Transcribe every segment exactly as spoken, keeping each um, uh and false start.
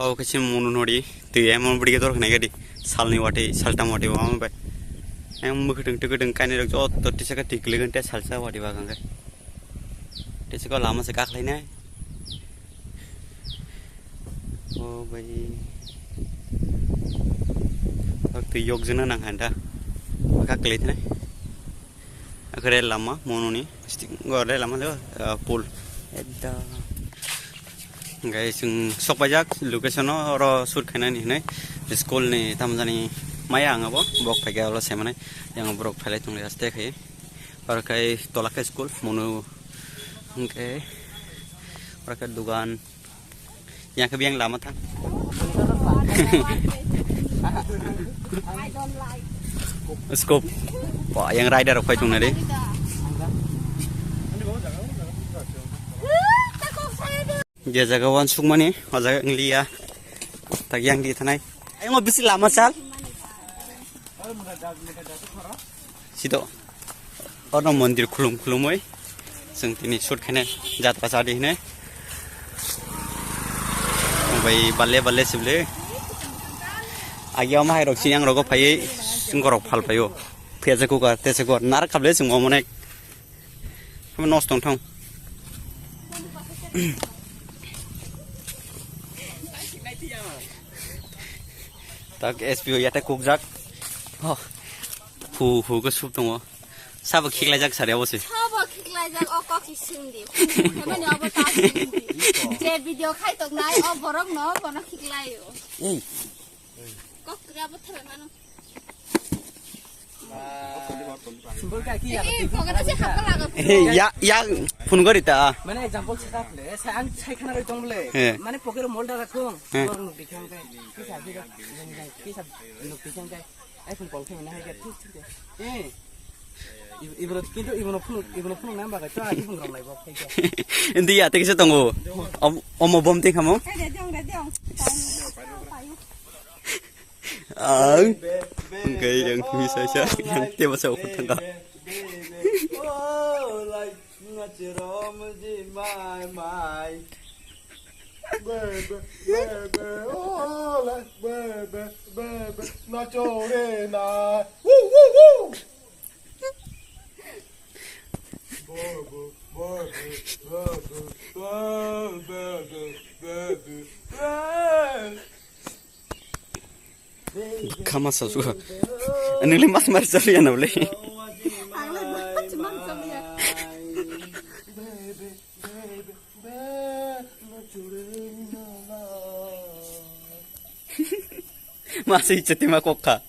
O khe chini munu nori, twi emon bwrwi khe dor khnai gadi. Salni wati, saltam wati bo amo bai. Em mwkhwtwng twkhwtwng kainwi rok joto tisa khe twi kwlwi khe salsa wati ba khe. Tisa khe lama se kha khlainai. O bai. Bak twi yok jena nang handa. Kha kwlwi thanai. Akhe rel lama mononi, gore lama le, ah, pool. Ekdam. Hingke chwng sokpaijak location o, oro shoot khainani hinwi school ni tamjani maya ang abo, borok phaikhe olo saimanai, yang borok phailai tongli haste khai. Oro khai tola khe school, mono hingke oro khe dogan. Yang khe biyang lama thang. Scope. Wah, yang rider rok phai tong nai de. Dia jaga wan sukmani, o jaga ngliya. Tak yang di thanai. Ayang bisi lama sal. Sido. Ono mondir khulum khulumoi. Chwng tini shoot khainai jatra chadi hinwi. Bai balle balle sible. Agi o mahai rok sini ang rogo phaiwi singorok phal phaio. Phiyasa kukar, tesa kukar, narak khable chwng omonek. Hama nos tong thang. Tak S P O yate kukjak. Oh. Hu hu ko sup tongo. Sabo khiklaijak sari abo se. Sabo khiklaijak o kok si sindi. Hemani abo ta sindi. Je video khai tok nai o borok no bono khiklaio. Ei. Kok kra bo thara mano. Ei, pocket o se happa laga. Ei, ya, ya, phone gori ta. Mane example se ta le, sa ang sai khana roi tong le. He. Mane pocket o mol da rakhung. He. Bor nuk dikhang kai. Kisa diga. Kisa nuk dikhang kai. iPhone call khe mane hai khe thik thik de. Eh. Ib-, ibro kintu ibrono phone, ibrono phone nang bagwi to iPhone rok nai bo khai khe. Indi ya te kisa tongo. Om-, omo bom te khamo. Kai de jong de jong. Ang. Hingke yang misa sa yang te masa ukut tangka. Oh, like, ngachirom ji mai mai. Baby, baby, oh, like, baby, baby, nachore na. Woo, woo, woo. Baby, baby, baby, baby, baby, baby. Khama sa su. Ani le mas mar sa ya na le. Masih cetima kokha.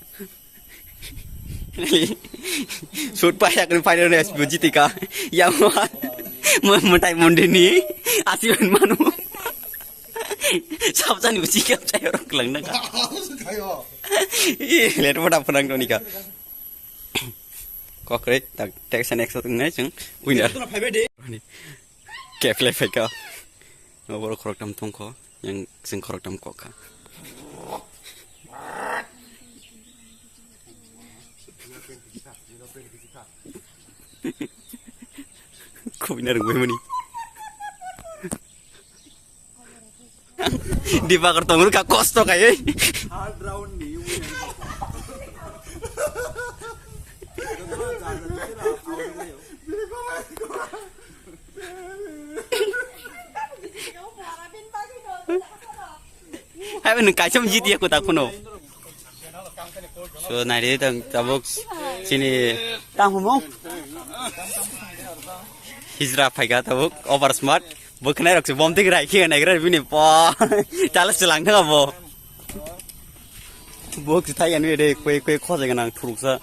Sut payak ni final ni S P O jiti ka. Yang ma, ma, matai monde ni. Asi manu. Sabjani uchi kap chai orang kelang nang. Ih, lihat apa dah penang tu nika. Kokre, tak, tak sana eksa tu ngai cheng. Winner. Kep le phaika. Nobor khorok tam tongkho. Yang sing khorok tam kokha. Kubina rungwi mani. Dibakar tongru ka kosto kai. Third round ni winner. Hai, nwng kaisa jiti ya kota kuno. So, naidi tang tabuk sini tang humo. Hijra phaika tabuk over smart. Bo khnai rok se bom tik rai khiya nai gra bini po. Chala se lang thanga bo. Bo kithai ani de koi koi khoja ganang thuruksa.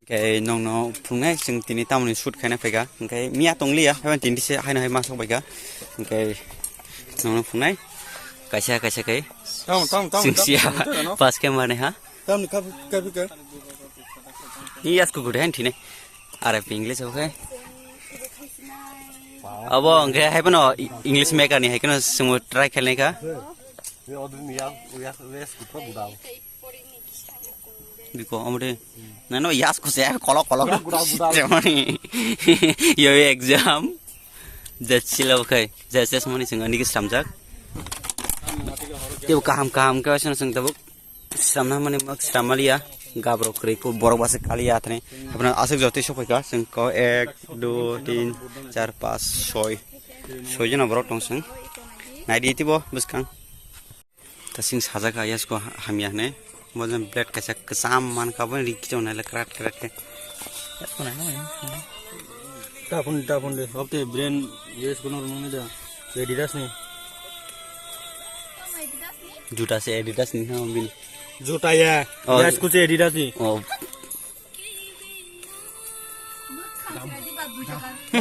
Hingke nongno phungnai chwng tini tamoni shoot khaina phaika. Hingke miya tongliya, haiban tini se haino hai masok baika. Hingke nongno phungnai kaisa kaisa kai. Tamo, tamo, tamo, chwng siya tamo, tamo, tamo. Pas khe mane ha. Tamni kapi, kapi ka. Ni yas kukude han thine. Are English okay. Abo hingke hai bono English maker ni hai keno chwngbo try khelnai kha. Ni odun ni yang, uyas, uyas kupa budal. Biko, omre. Nano yas kuse, kolok, kolok. Budal, budal. Temani. Yo exam. Jachila okhai. Jachas mani singa niki samjak. Tei kaham kaham khe sano chwng tabuk sramna mani mak sramaliya. Gabrok kwrwi kho borok basa kaliya athani. Hapna aswk jotoi sokphaikha chwng ko ek, dui, tin, char, pas, soi. Soi jona borok tong chwng. Naidi tibo bwskang. Tasing sajak ha yasko hamya hwnwi. Bo jeng blade kaisa kwcham mankha, bo ri kichong nai le krat krat khe. Tapon, tapon de. Oke, brand yes kono rwmani da. Adidas ni. Juta se Adidas ni ha bin. Juta ya. Oh. Yes kuche Adidas ni. Oh.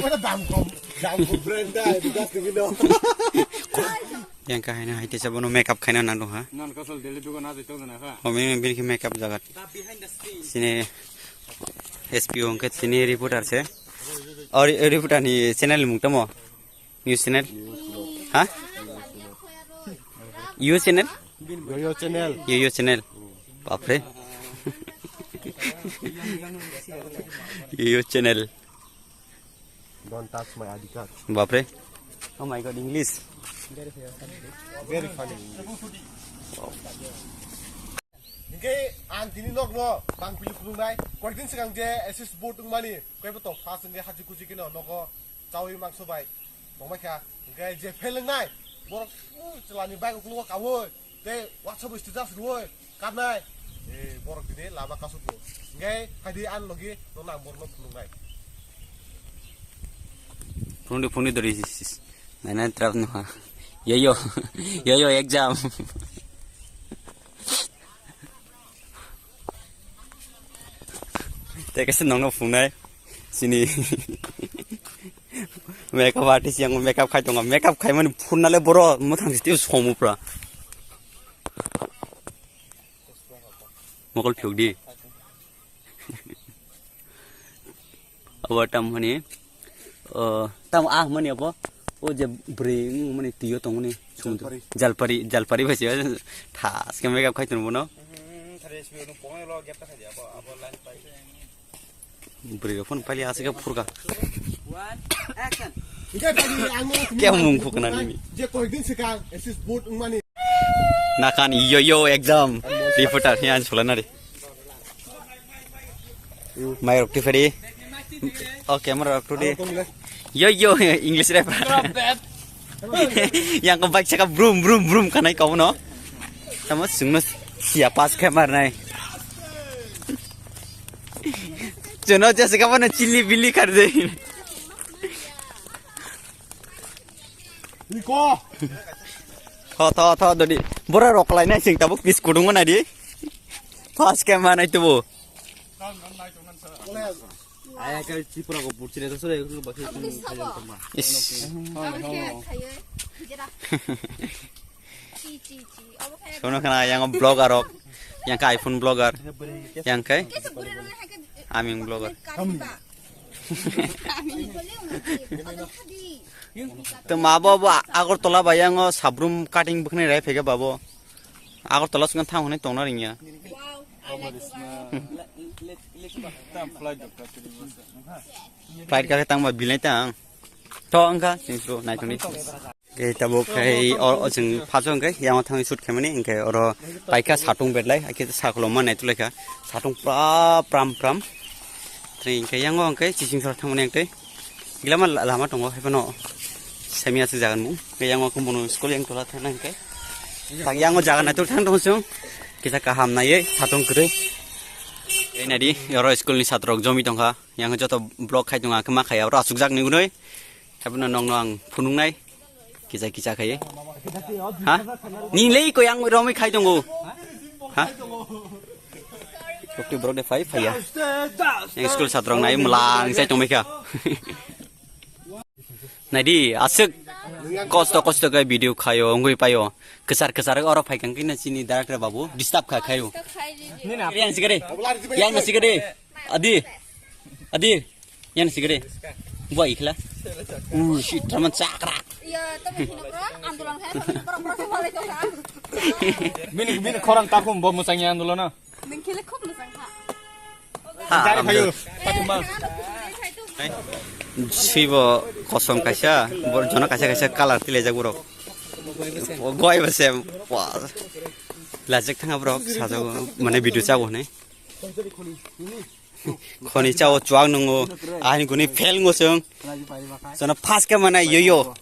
Oda dam kom, dam kom brand da Adidas ni no. Yang kahai na hai tesa bono makeup khaina nang dong ha. Non kosol Delhi dugan na jai tong na kha. Omi bini khe makeup jagat. Sini S P O hwnkhe sini reporter se. Or reporter ni channel ni mung tamo? News channel? Ha? You channel? Yo yo channel. Yo yo channel. Bapre. Yo yo channel. Don't touch my I D card. Bapre. Oh my God, English. Very funny English. Hingke ang tini nokno bangpili khulumnai. Koikdin swkang je S S board wngmani, koibo to first hingke haji kuji keno nogo chawi mangso bai tongmai kha. Hingke je fail wngnai, borok, uh, chwlani bike uklogo kawi. Tei WhatsApp status rwui kapnai. Eh, borok tini lama kasukgo. Hingke phaidi ani logi nono ang borokno phunuknai. Phunukdi, phunukdi dori sis, sis. Nine nine twelve no ha. Yo, yo. Yo, yo, exam. Tei kaisa nongno phunai. Sini. Makeup artist yang makeup khai tongo. Makeup khai mani phunale boro mwthang siti somu pura. Mokol phiyok di. Abo tam hani, uh, tam ah mani abo, o je bwrwi wng mani twiyo tongmani sumudro. Jalpari. Jalpari, jalpari bai se thas khe makeup khai tongo bono. Bwrwi rok phone paili aswk khe phurkha. Khe mung phukna nini. Je koikdin swkang S S board wngmani. Nakan yo yo exam. Reporter hiyan sulanari. Mai rok tifari. O camera rok tudi. Yo yo English rap. Yang ko bike saka brum brum brum kanai kau no. Tamo sungno sia pass khe marnai. Jono jese ka bana chili bili kharjai. Iko. Tho tho tho dodi. Bora rok lai nai sing tabuk pis kudung mana di. Pass khe manai tubu. Aya ka Tripura ko purchile to sore ko bakhe ko khajan tama. Is. Sono khana yang blogger rok. Yang ka iPhone blogger. Yang kai aming blogger. To ma bo bo Agartala ba yang o sabrum cutting bwkhnai rai phege babo. Agartala sung thang hwnwi tongna ringya. Flight ka tang ba bilai tang. To wngkha chwng sro naithokni. Khe tabuk khai o, o chwng phaso hwnkhe yang thangwi shoot khaimani hwnkhe oro paikha satung bedlai, hakhe sakhuloma naitulaikha. Satung pura pram pram. Tei hwnkhe yang o hwnkhe chiching sora thangmani hwnkhe gilama la-, lama tongo, haiphano semi aswk jagan mung. Hwnkhe yang o khe bono school yang tola thangna hwnkhe. Tak yang o jaga naituk thang tongo chwng. Kisa kaham naiwi satung kwrwi. Ei naidi, oro school ni satrok jomi tongkha. Yang joto vlog khai tongo, khe ma khai oro aswk jak ni gunoi. Haiphano nokno ang phunuknai. Kisa kisa khai. Ha? Ni lei ko yang romwi khai tongo. Ha? Tokti borok de phai phaiya. Yang school satrok nai mwlang sai tongmai kha. Naidi, aswk kosto kosto khe video khaio, wngwi paio. Kwchar kwchar oro phai kang khe chini director babu disturb kha khaio. Yang sikare. Yang sikare. Adi. Adi. Yang sikare. Bo ikhla. Uh, shit, traman chakra. Iya, tapi hino bro, andolan kaya, bro, bro, bro, bro, bro. Mini, mini khorang takhum bo mwchangya andolona. Nung khe le khub mwchang kha. Ha, gari phayo, patima. Sibo kosom kaisa, bor jono kaisa kaisa colour tilaijak borok. Goi ba sem. Wah. Lajak thanga borok sajago, mane video chago hinwi. Khoni chao chuak nungo, ahini guni fail ngo chwng. Sono first ke mana yoyo.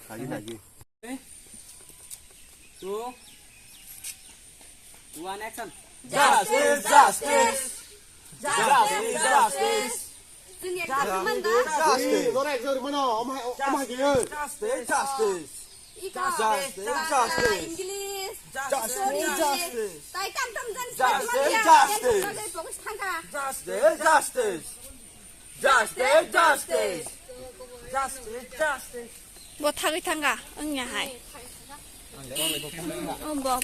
Two, one, action. Justice, justice. Justice, justice. Justice, justice. Justice, justice. Iko. Justice, justice. English. Justice, justice. Tai tam tam jan. Justice, justice. Justice, justice. Justice, justice. Justice, justice. Bo thagwi thanga wngya hai. Oh, bo.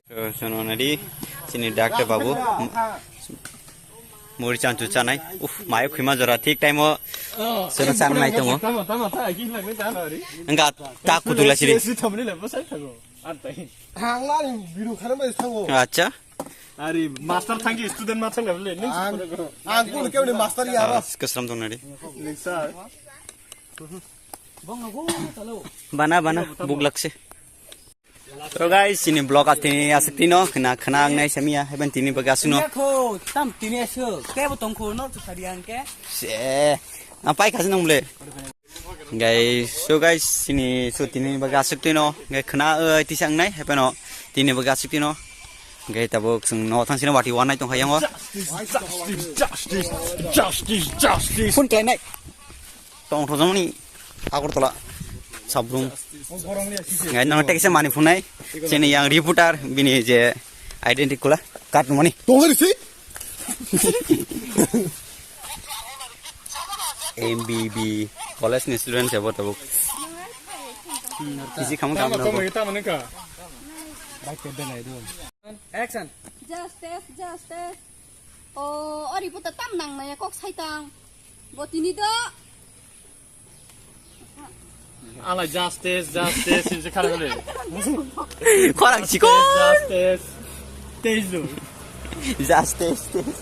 So, sono nadi, sini doctor babu. Muri chanchu chanai. Uf, mayo khima jora thik time o. Sono chan nai tongo. Enga ta kutula siri. Acha. Ari master thangi student ma thangna bole. Ang, ang kun kemni master ya ro. Kasram dong nadi. Sir. Bana, bana, buk lakse. So guys, sini vlog atini aswk tino, khna, khna ang nai samiya, heben tini baga suno. Ko, tam tini aswk, ke bo tongkho, no to sari ang ke. Se, na pai khasi nang bole. Guys, so guys, sini so tini baga aswk tino, guys, khna, eh, tisa ang nai, heben o, tini baga aswk tino. Guys, tabuk sung no thang sini wati wanai tong hayang o. Justice, justice, justice, justice. Phone khlai nai. Tong thojongni Agartala Sabrung. Ngai nang tekse mani phunai. Chini yang reporter bini je identity kula. Kat mani. Tong hari si. M B B college ni student sebo tabuk. Kisi kamu kamu. Tamo, tamo, tamo, nengka. Action. Justice, justice. O, ori puta tam nang na ya kok saitang. Bo tini do. Ala justice, justice, hinse khara hole. Khorang chikon. Justice. Teis do. Justice, justice.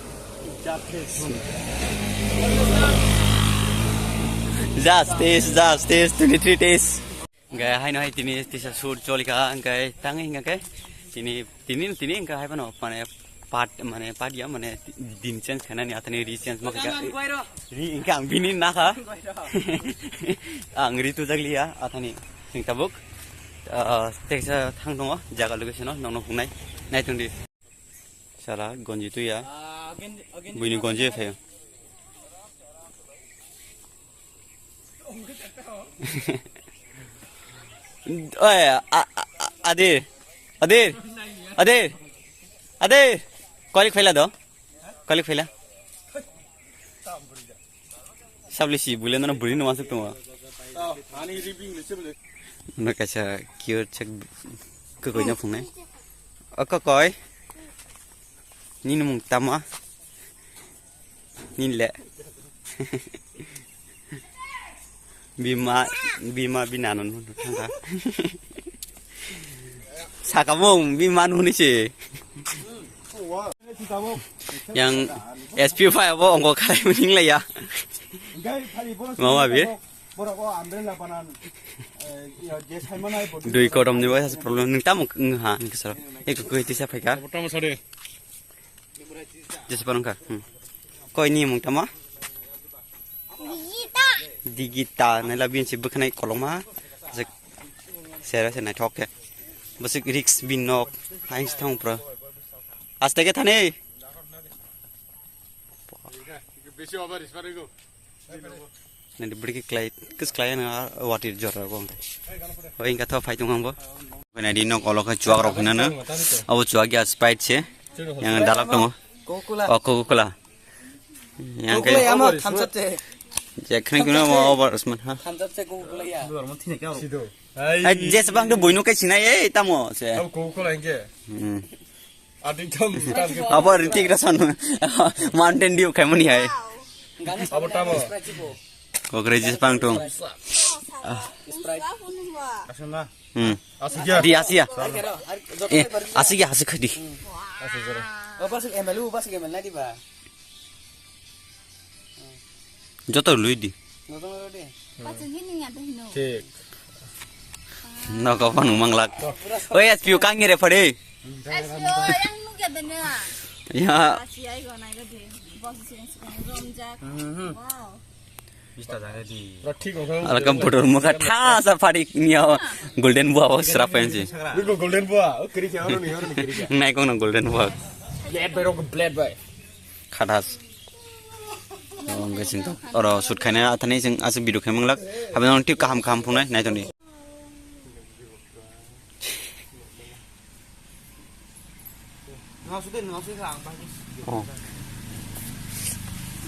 Justice. Justice, justice, twenty-three days. Hingke haino hai tini tisa shoot choli kha, hingke tangwi hingke tini, tini, tini hingke hai phano mane part, mane part ya, mane din change khainani athani re change ma khaika. Re hingke ang bini nakha. Ang re tujak liya athani. Hing tabuk, ah, teksa thang tongo, jaga location o, nokno phungnai. Naitongdi. Sala gonji tuya. Buini gonji phaio. Oi, a, a, a, adir. Adir. Adir. Adir. Kolik phaila do. Kolik phaila. Sabli si bule nono buri no masuk tongo. Ani ribing le sebule. Nono kaisa cute chak kokoi no phungnai. O kokoi. Nini mung tama. Nini le. Bima, bima bina non thangka. Sakamung bima nuni si. Yang S P five abo ongko khalai mani hinglaiya. Mama bi. Dui kotom ni wajah problem nung tamo ha nung kesal. Eko koi tisa phaika. Jesa parang ka. Hmm. Koi ni mung tamo? Digita. Digita. Nai labi si bwkhanai koloma. Sera se naithok khe. Bwswk risk bin nok. Hain thang pro. Aste khe thani. Besi over is very good. Nadi bwrwi khe klai, kis klai na wati jora ko. O inga tho phai tong ang bo. Nadi nok olo khe chuak rok hinana. Abo chuak ya Sprite se. Yang dalak tongo. Coca-Cola. O Coca-Cola. Yang Coca-Cola ke ya mo thamsap se. Je khring kuno mo over usman ha. Thamsap se Coca-Cola ya. Sido. Ai jes bang to boino kai sinai ei tamo se. Abo Coca-Cola inge. Hmm. Ading tam. Abo Hrithik Roshan Mountain Dew khaimani hai. Abo tamo. Kokre jis pang tung. Sprite. Asana. Hmm. Asigya. Di asia. Eh, asigya asik di. Asigya. Oba sik M L, oba sik M L na di ba. Joto lui di. Joto lui di. Pachung hini ya de hino. Thik. Nogo phano manglak. Oi, S P O kangni re phari. S P O yang nugya dene. Ya. Asi ai go nai go de. Boss sing sing romjak. Mhm. Wow. Bista jang di. Alakam photo mukha tha sa phari niya golden bua bo srap pensi. Golden bua. Oh, kiri kya, oro ni, oro ni kiri kya. Nai kong na golden bua. Blade by, rok blade by. Khadas. Oro sut khaina athani sing asuk video khaimang lak. Habang tip kaham kaham phunai nai toni. Oh.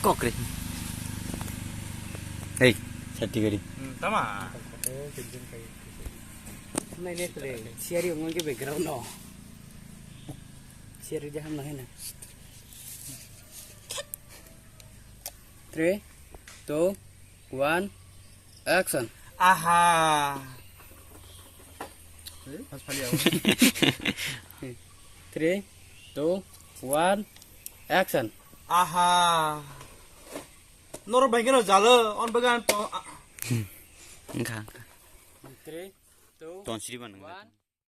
Kokre. Hey, sati gari. Hmm, tama. Nai ne kule, siari ongong ke background no. Siari jaham na hai na. Three, two, one, action. Aha. Pas pali ako. Three, two, one, action. Aha. Noro bangkeno jalo, on bagan to. Engkha, engkha. Three, two, Ton siri ban engkha. One.